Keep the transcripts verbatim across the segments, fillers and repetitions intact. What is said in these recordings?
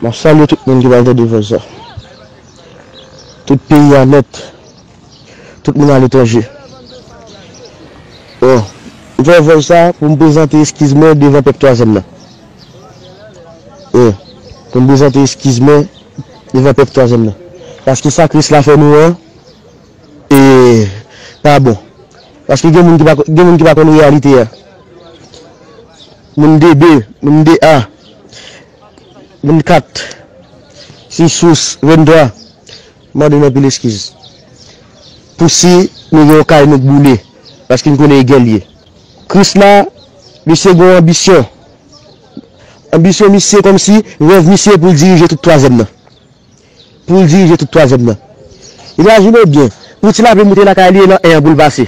M ap salye tout moun ki pral tande vòz sa. Tout peyi a nèt. Tout moun aletranje. Bon, m fè vòz sa pou m prezante eskiz mwen devan pèp twazyèm nan. Wi, pou m prezante eskiz mwen devan pèp twazyèm nan. Paske sa Kris la fè nou an, e pa bon. Paske gen moun ki pa, gen moun ki pa konn reyalite a. Moun de de, moun de a, moun kat, sis, sis, venntwa, mande nou anpil eskiz. Pou si nou gen yon kay nou k boule, paske n konnen e gè l ye. Kris la, misye gen yon anbisyon. Anbisyon misye kòmsi, rèv misye pou l dirije tout twazyèm nan. Pou l dirije tout twazyèm nan. Imajine w byen, pou ti lapli moute lakay li e nan en an pou l pase.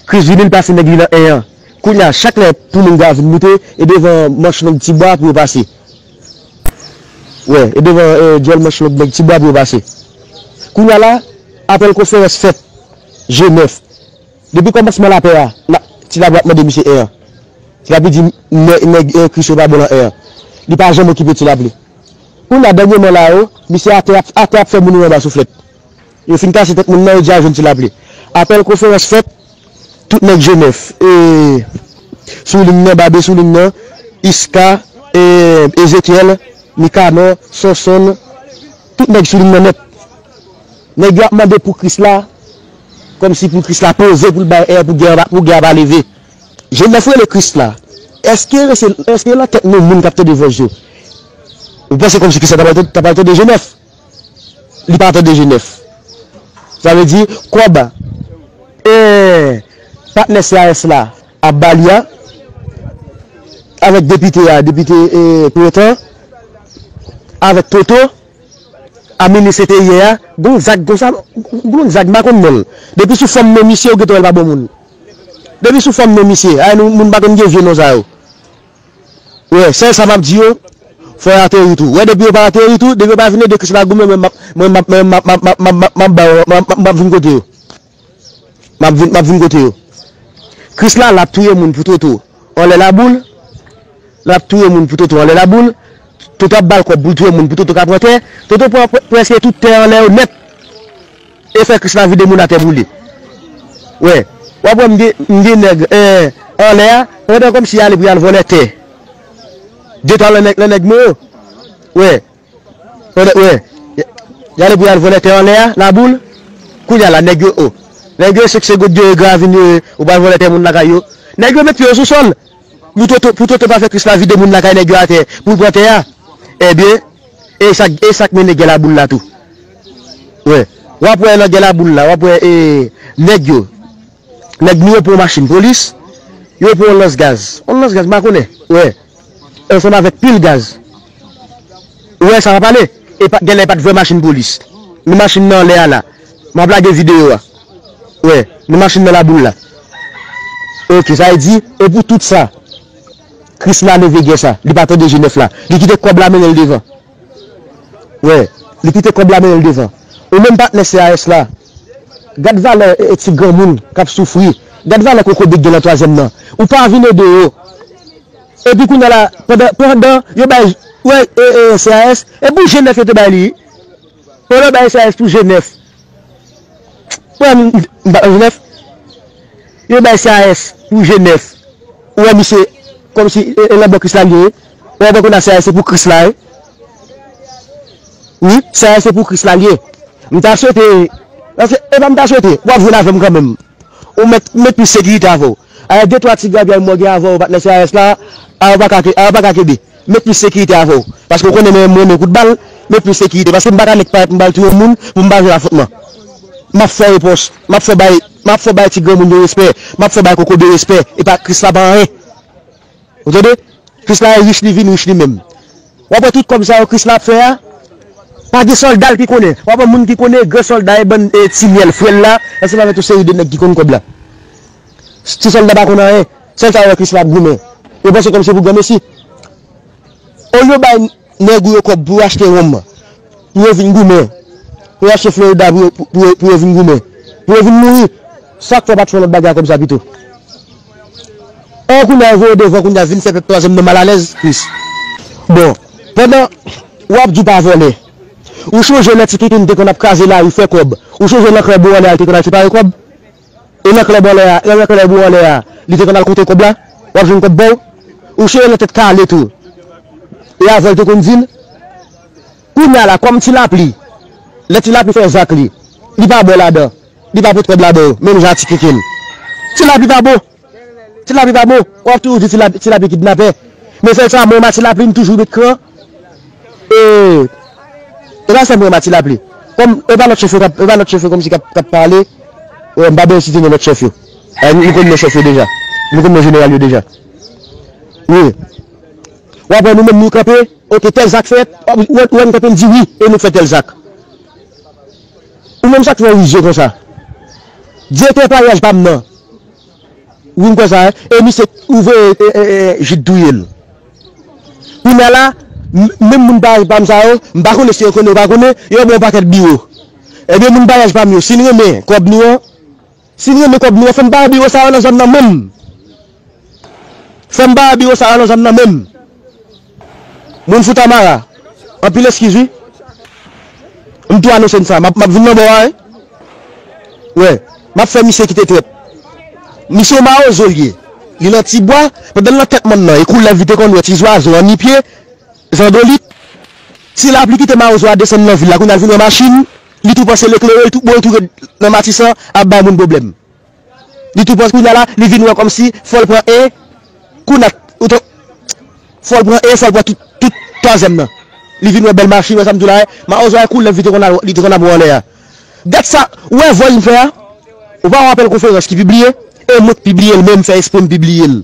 Kris vini, l pase nèg li nan en an. Kounye a, chak lè pou moun gwa vin moute, e devan manch long ti bwa pou yo pase. Wi, e devan eh, dyòl manch long nèg ti bwa pou yo pase. Kounye a la, apèl konferans fèt, G nèf. Depi kòmansman lapè a, la, ti lapli ap mande misye en an. Ti lapli di nè- nèg eh, Kris yo pa bon nan en an. Li pa janm okipe ti lapli. Kounye a dènyèman la yo, misye atè ap, atè ap fè moun yo anba souflèt. Yo fin kase tèt moun nan, yo di al jwenn ti lapli. Apèl konferans fèt, tout nèg G nèf, e, sou liy nan, Babe sou liy nan, Iska, e, Ezekyèl, Nikanò, Sonsonn, tout nèg sou liy nan nèt. Nèg yo ap mande pou Kris la, kòmsi pou Kris la poze pou l bay è pou gè a pa, pou gè a pa leve. G nèf rele Kris la. Èske se, èske nan tèt nou moun k ap tande vòz yo? Ou panse kòmsi Kris la ta pral tande, ta pral tande G nèf? Li pa tande G nèf. Sa vle di, kòb, eh, patnè C A S la ap ba li a, avèk depite a, depite eh, Prentan, avèk Toto, a minis enteryè a, gon zag konsa, gon zag m pa konn non l. Depi sou fòm non misye, ou gentan wè l pa bon moun. Depi sou fòm non misye, ay nou, moun pa konn gen vye non sa yo. Wè, sèl sa m ap di yo, fò yo ateri tou. Wè, depi yo pa ateri tou, depi yo pa vin ede Kris la goumen, mwen m ap, mwen m ap, mwen m ap, m ap, m ap, m ap, m ap, m ap, m ap, m ap vin kote yo. M ap vin, m ap vin kote yo. Kris la, l ap touye moun pou Toto anlè laboul. L ap touye moun pou Toto anlè laboul. Toto ap ba l kòb pou l touye moun pou Toto ka pran tè. Toto pran pre- prèske tout tè anlè yo nèt. E fè Kris la vide moun atè pou li. Wè. W ap wè m gen, m gen nèg eh, anlè a, pandan kòmsi y ale pou y al vòlè tè. De twa lè nèg, lè nèg mwen yo. Wè. Wè, wè. Y ale pou y al vòlè tè anlè a, laboul. Kounye a la, nèg yo, o. Nèg yo, se, se goud yo, yo gravin yo, ou pral vòlè tè moun lakay yo. Nèg yo met pye yo sou sòl. Pou Toto, pou Toto pa fè Kris la vide moun lakay nèg yo atè, pou l pran tè a. Ebyen, e sa, e sa k mennen gè laboul la tou. Wè. W ap wè nan gè laboul la, w ap wè e, nèg yo. Nèg nou yo pran yon machin polis, yo pran yon lans gaz. Yon lans gaz, m pa konnen. Wè. Ansanm avèk pil gaz. Ou wè sa m ap pale? E pa, genlè e pa t vrè machin polis. Men machin nan anlè a la. M ap lage videyo a. Wè, men machin nan laboul la. Oke, sa vle di, e pou tout sa, Kris la leve gè sa. Li pa tande G nèf la. Li kite kòb la mennen l devan. Wè, li kite kòb la mennen l devan. Ou menm patnè C A S la, gad valè e, e ti granmoun k ap soufri. Gad valè kokobe k gen nan twazyèm nan. Ou pa vin ede yo. Epi kounye a la, pandan, pandan yo bay, wè, e, e, C A S, e pou G nèf yo te bay li. Pandan yo bay C A S pou G nèf. Wè, m, m, m pa G nèf. Yo bay C A S pou G nèf. Ou wè misye, kòmsi, e, e, nan bò Kris la l ye. Ou wè kounye a C A S se pou Kris la, e. Wi, C A S se pou Kris la l ye. M ta swete, paske, e pa m ta swete, w ap jwenn avè m kanmenm. Ou mèt, mèt plis sekirite avè w. Ayè de twa ti grapyay mwen gen avè w, patnè C A S la, a yo pa ka ke- a yo pa ka kenbe. Mèt plis sekirite avè w. Paske w konnen mwen, mwen renmen kout bal, mèt plis sekirite. Paske m pa ka nèk parèt m pral touye yon moun pou m pa jwenn afwontman. M ap fè repons, m ap fè bay, m ap fè bay ti granmoun yo respè, m ap fè bay kokobe respè, e pa Kris la pa anyen. Ou tande? Kris la rich, li vin rich li menm. W ap wè tout kòb sa yo Kris la ap fè a, pa gen sòlda l ki konnen. W ap wè moun ki konnen, gran sòlda e bann e ti myèl frè l la, ansanm avèk yon seri de nèg ki konn kòb la. Ti sòlda pa konn anyen. Sèl sa yo wè Kris la ap goumen. Yo panse kòm se pou granmesi. Olye yo bay nèg ou yo kòb pou yo achte wonm, pou yo vin goumen, pou yo achte Florida pou yo, pou, pou yo, pou yo vin goumen, pou yo vin mouri. Sa k fè w pa t fè lòt bagay kòb sa pito? An kounye a yo voye w devan, kounye a vin fè pèp twazyèm nan malalèz plis. Bon, pandan W ap di w pa vòlè. Ou sonje lè Ti Kinkin te konn ap kraze lari fè kòb? Ou sonje nan klèb ou anlè a li te konn al separe kòb? E nan klèb anlè a, e nan klèb ou anlè a, li te konn al konte kòb la? W ap jwenn kòb ba w? Ou sonje nan Tèt Kale tou? E avè l te konn di l? Kounye a la, kòm Ti Lapli, lè Ti Lapli fè zak li, li pa ba w ladan, li pa pot kòb la ba w, menm jan a Ti Kinkin. Ti Lapli pa bon. Ti Lapli pa bon. W ap toujou di Ti Lapli, Ti Lapli kidnapè. Men sèl sa, mwen, Ti Lapli, m toujou met kran. E, e pa sèl mwen, Ti Lapli. Kòm, e pa lòt chèf yo k ap, e pa lòt chèf yo kòmsi k ap, k ap pale. E, m pa bezwen site non lòt chèf yo. E, nou konn non chèf yo deja. Nou konn non jeneral yo deja. Wi. W ap wè nou menm nou kanpe, oke, tèl zak fèt, w ap, w ap, w ap kanpe, m di wi, e nou k fè tèl zak. Ou menm sa k fè w rizye konsa? Direktè paryaj pa m nan. Wi, m kwè sa, e misye ou voye e, e, e, Jid touye l. Kounye a la, m- menm moun paryaj pa m sa yo, m pa konnen si yo konnen ou pa konnen, yo ba w pakèt biwo. Ebyen, moun paryaj pa m yo, si n renmen kòb nou an, si n renmen kòb nou an, fò n pa gen biwo sa yo nan zòn nan menm. Fò n pa gen biwo sa yo nan zòn nan menm. Moun Foutamara, anpil eskiz wi. M tou anonse n sa, m ap, m ap vin nan bò a wi. Wè, m ap fè misye kite trèt. Misye yon mawozo l ye. Li nan Tibwa, pandan l nan Tèt Mòn nan, e koulèv li te konn wè, ti zwazo, annipye, zandolit. Ti Lapli kite mawozo a desann nan vil la, kounye a l vin wè machin, li tou panse l eklere, li tou, bon, li tou ret nan Matisan ap bay moun pwoblèm. Li tou panse kounye a la, li vin wè kòmsi fò l pran e, kounye a, ou te, fò l pran e, fò l pran tout, tout twazyèm nan. Li vin wè bèl machin, wè sa m di w la, e, mawozo a koulèv li te konn al, li te konn ap wè anlè a. Gad sa, ou wè vòl m fè a? Ou pa wè apèl konferans ki pibliye? E mwen k pibliye l menm, fè espre m pibliye l.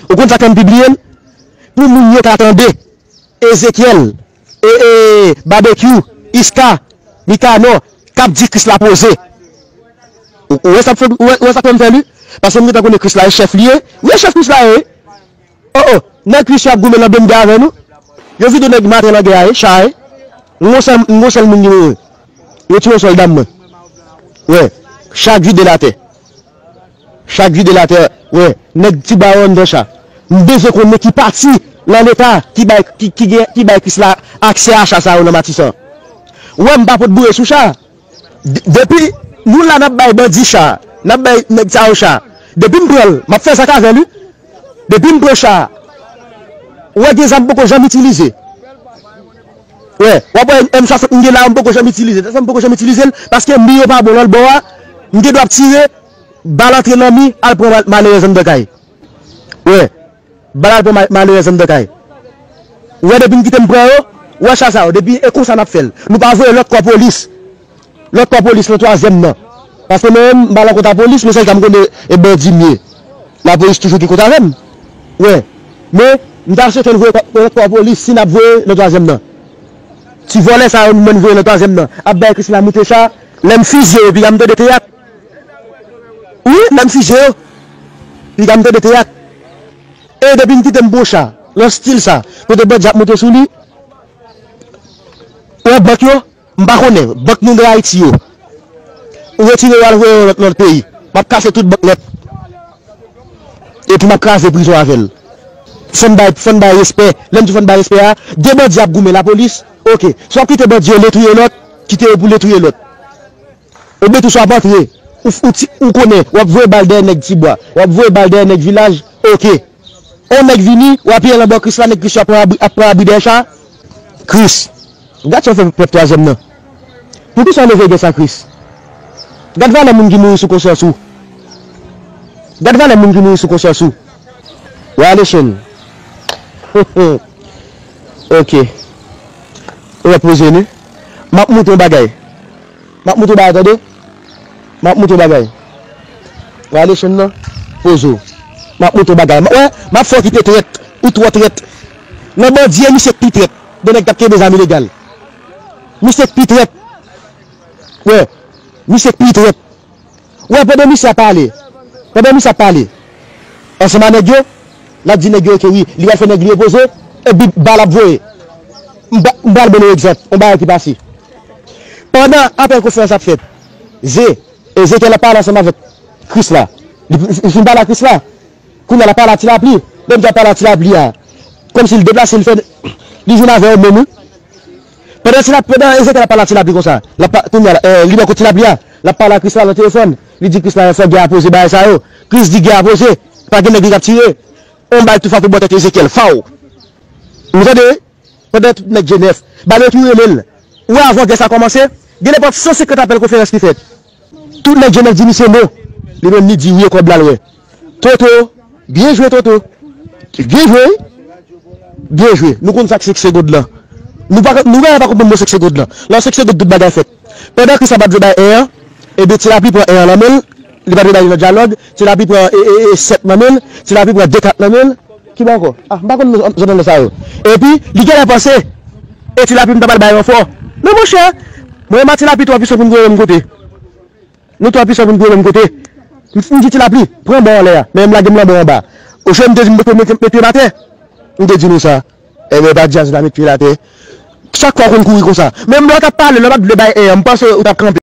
Ou konn sa k fè m pibliye l? Pou moun yo ta tande. Ezekyèl, e, e, Babekyou, Iska, Mikanò, k ap di Kris la poze. Ou, ou wè sa k fè, ou wè, ou wè sa k fè m fè li? Paske m gentan konnen Kris la e chèf li ye. Wi, e chèf Kris la ye, wi. O, o, nèg Kris yo ap goumen nan blende avè nou. Yo vide nèg maten nan gè a, e, cha, e. M gon sèl, m gon sèl moun ki mouri. Yo tiye yon sòlda m mwen. Wè, cha k vide l atè. Cha k vide l atè, wè, nèg Tibwa yo anndan cha. M bezwen konnen ki pati nan Leta ki bay, ki, ki gen, ki bay Kris la aksè a cha sa yo nan Matisan. Wè, m pa pot boure sou cha. D- depi nou la n ap bay bandi cha, n ap bay nèg sa yo cha. Depi m pran l, m ap fè zak avè l wi. Depi m pran cha, ou wè gen zam m poko janm itilize. Wè, w ap wè M swasant m gen la, m poko janm itilize. Sa m poko janm itilize l, paske mi yo pa bon nan l bò a, m gen dwa ap tire, bal antre nan mi, al pran mal- malerèz anndan kay. Wè, bal al pran mal- malerèz anndan kay. Ou wè depi m kite m pran yo, ou wè cha sa yo, depi e konsa n ap fè l. Nou pa voye lòt kò polis. Lòt kò polis nan twazyèm nan. Paske mwen menm, m pa nan kont a polis, men sèl sa m konnen, e bandi m ye. Lapolis toujou gen kont avè m. Wè. Men, m ta swete n voye kò- lòt kò polis, si n ap voye nan twazyèm nan. Ti vòlè sa yo, nou menm voye nan twazyèm nan. Ap bay Krisla moute cha, lè m fizye yo, piga m tande teyat. Wi, lè m fizye yo, piga m tande teyat. E depi m kite m pran cha, nan stil sa, kote bandi ap moute sou li, wè bank yo, m pa konnen, bank nou gen Ayiti yo. Ou retire yo al voye yo nan lòt, nan lòt peyi. M ap kase tout bank nèt. Epi m ap kraze prizon avè l. Fò n bay, fò n bay respè. Lè m di fò n bay respè a, de bandi ap goumen lapolis. Oke. Swa w kite bandi yo le touye lòt, kite yo pou le touye lòt. Ebyen tou sa w ap antre, ou, ou, ti- ou konnen, w ap voye bal dèyè nèg Tibwa, w ap voye bal dèyè nèg vilaj, oke. On nèg vini, w apiye l anba Krisla, nèg Krisla ap pran abri, ap pran abri dèyè cha. Kris, gad sa w fè pèp twazyèm nan. Poukisa w leve gè sa, Kris? Gad valè moun ki mouri sou konsyans ou. Gad valè moun ki mouri sou konsyans ou. Violation. Oke. Repoze nou. M ap montre yon bagay. M ap montre w bagay, tande. M ap montre w bagay. Violation nan, poze w. M ap montre w bagay. M- Wè, m ap fè w kite trèt. Ou twò trèt. Nan bandi, e misye k pi trèt. De nèg k ap kenbe zam ilegal. Misye k pi trèt. Wè, misye k pi trèt. Wè, pandan misye ap pale. Pandan misye ap pale. Ansanm a nèg yo, l ap di nèg yo ke wi, li pral fè nèg li repoze, epi bal ap voye. M pa- m pral ban nou egzanp, yon bagay ki pase. Pandan apèl konferans ap fèt, Ze, Ezekyèl ap pale ansanm avèk Krisla. Li, li fin pale a Krisla. Kounye a l ap pale a Ti Lapli. Lè m di l ap pale a Ti Lapli a, kòmsi l deplase, l fè, Li jwenn avè yo menm, wi. Pandan ti lapli, pandan Ezekyèl ap pale a ti lapli konsa, l ap pa-, kounye a, eh, li bò kot ti lapli a, l ap pale a Krisla nan telefòn. Li di Krisla fò gè a poze bagay sa yo. Kris di gè a poze. Pa gen nèg li k ap tire. On bal tou frape bò tèt Ezekyèl. Faw. Ou tande? Pandan tout nèg G nèf, bal yo tou rele l. Ou wè avan gè sa kòmanse, gen nenpòt san senkant apèl konferans ki fèt. Tout nèg G nèf di misye non. Li menm li di wi ankò bal wè. Toto, byen jwe Toto. Byen jwe wi. Byen jwe. Nou konn sa k senk segond lan. Nou pa, nou pa, pa konprann non senk segond lan. Nan senk segond tout bagay fèt. Pandan Krisla pa t vle bay en an, ebyen Ti Lapli pran en an nan men l. Li pa t vle bay li nan dyalòg. Ti Lapli pran e, e, e, sèt nan men l. Ti Lapli pran de kat nan men l. Ki bò ankò? Ah, m pa konn zòn nan sa yo. Epi, li genlè panse, e Ti Lapli m ta pral bay ranfò. Men monchè, mwen menm a Ti Lapli twò pwisan pou n rive menm kote. Nou twò pwisan pou n rive menm kote. M, m di Ti Lapli, pran bò anlè a. Men m lage m nan bò anba. Oche m te di m mete, mete, mete m atè. M te di nou sa. Ebyen, pa djaz la met pye l atè. Chak fwa w konn kouri konsa. Menm lè w t ap pale, lè w pa t vle bay en an, m panse ou t ap kanpe.